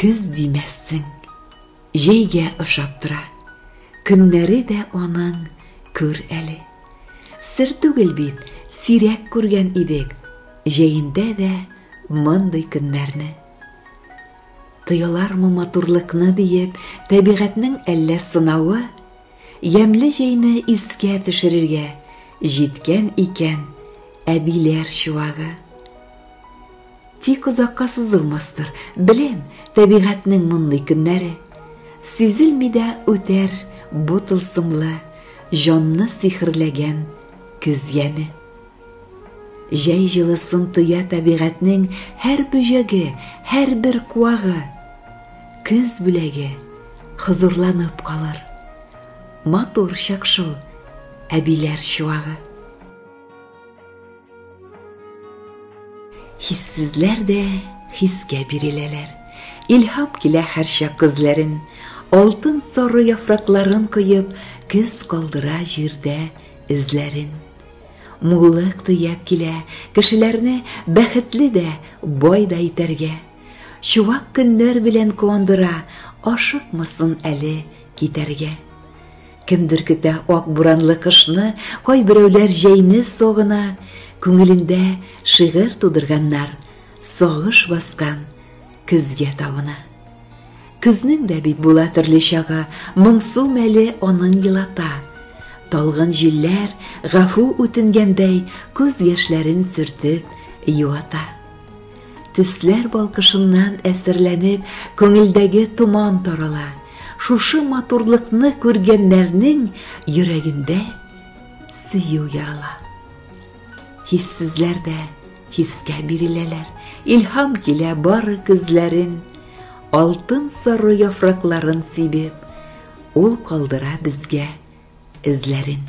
Көз димәссең, җәйгә ошап тора. Көннәре дә аның күр әле. Сер түгел бит, сирәк күргән идек, җәендә дә мондый көннәрне. Тоялармы матурлыкны диеп, табигатьнең әллә сынавы, ямьле җәйне искә төшерергә җиткән икән әбиләр чуагы. Тик озакка сузылмастыр, беләм, табигатьнең мондый көннәре. Сизелми дә үтәр бу тылсымлы, җанны сихерләгән көз яме. Җәй җылысын тоя табигатьнең һәр бөҗәге, һәрбер куагы. Көз бүләге хозурланып калыр. Матур чак шул, әбиләр чуагы. Хиссезләр дә хискә биреләләр. Илһам килә һәрчак күзләрен. Алтын сары яфракларын коеп, көз калдыра җирдә эзләрен. Муллык төяп килә, кешеләрне бәхетле дә, бай да итәргә. Чуак көннәр белән куандыра, ашыкмасын әле китәргә. Кемдер көтә ак буранлы кышны, кайберәүләр җәйне сагына, күңелендә шигырь тудырганнар, сагыш баскан көзгә табына. Көзнең дә бит була төрле чагы, моңсу мәле аның елата. Талгын җилләр, гафу үтенгәндәй, күз яшьләрен сөртеп юата. Төсләр балкышыннан әсәрләнеп, күңелдәге томан тарала. Шушы матурлыкны күргәннәрнең йөрәгендә сөю ярала. Хиссезләр дә хискә биреләләр, илһам килә бары көзләрен, алтын сары яфракларын сибеп, ул калдыра безгә эзләрен.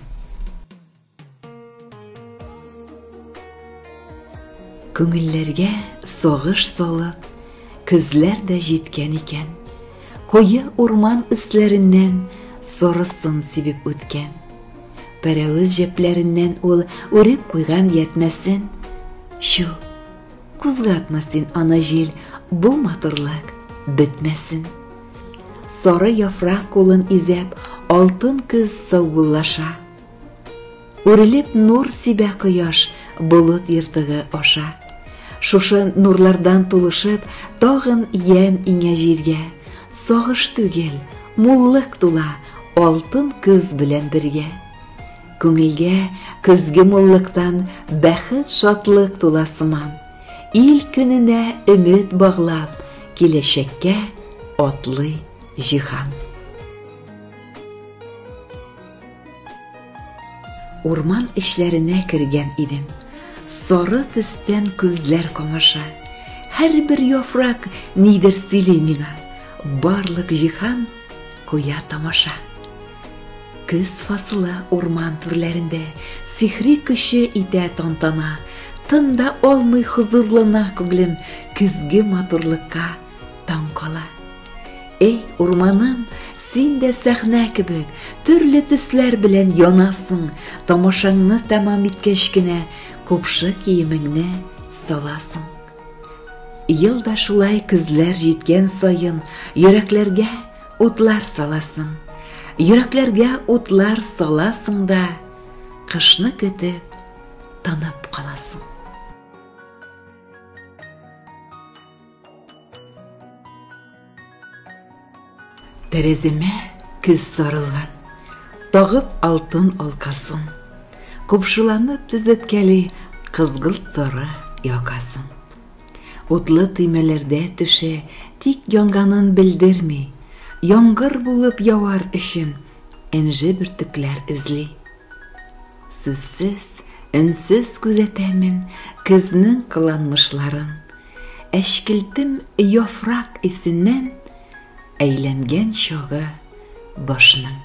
Күңелләргә сагыш салып, көзләр дә җиткән икән. Куе урман өсләреннән сарысын сибеп үткән. Пәрәвез җәпләреннән ул үреп куйган ятмәсен. Чү, кузгатма син аны җил, бу матурлык бетмәсен. Сары яфрак кулын изәп, алтын көз саубуллаша. Үрелеп нур сибә кояш болыт ертыгы аша. Шушы нурлардан тулышып, тагын ямь иңә җиргә. Сагыш түгел, муллык тула алтын көз белән бергә. Күңелгә көзге муллыктан бәхет, шатлык тула сыман. Ил көненә өмет баглап, киләчәккә атлый җиһан. Урман эчләренә кергән идем. Сары төстән күзләр камаша. Һәрбер яфрак нидер сөйли миңа. Барлык җиһан куя тамаша. Көз фасылы урман түрләрендә сихри көче итә тантана. Тын да алмый хозурлана күңелем көзге матурлыкка таң кала. Эй, урманым, син дә сәхнә кебек, төрле төсләр белән янасың, тамашаңны тәмам иткәч кенә купшы киемеңне саласың. Ел да шулай көзләр җиткән саен йөрәкләргә утлар саласың. Йөрәкләргә утлар саласың да, кышны көтеп тынып каласың. Тәрәзәмә көз сарылган, тагып алтын алкасын. Купшыланып төзәткәли кызгылт сары якасын. Утлы төймәләрдә төшә, тик янганын белдерми. Яңгыр булып явар өчен энҗе бөртекләр эзли. Сүзсез, өнсез күзәтәмен көзнең кыланмышларын. Әчкелтем яфрак исеннән әйләнгән чагы башның.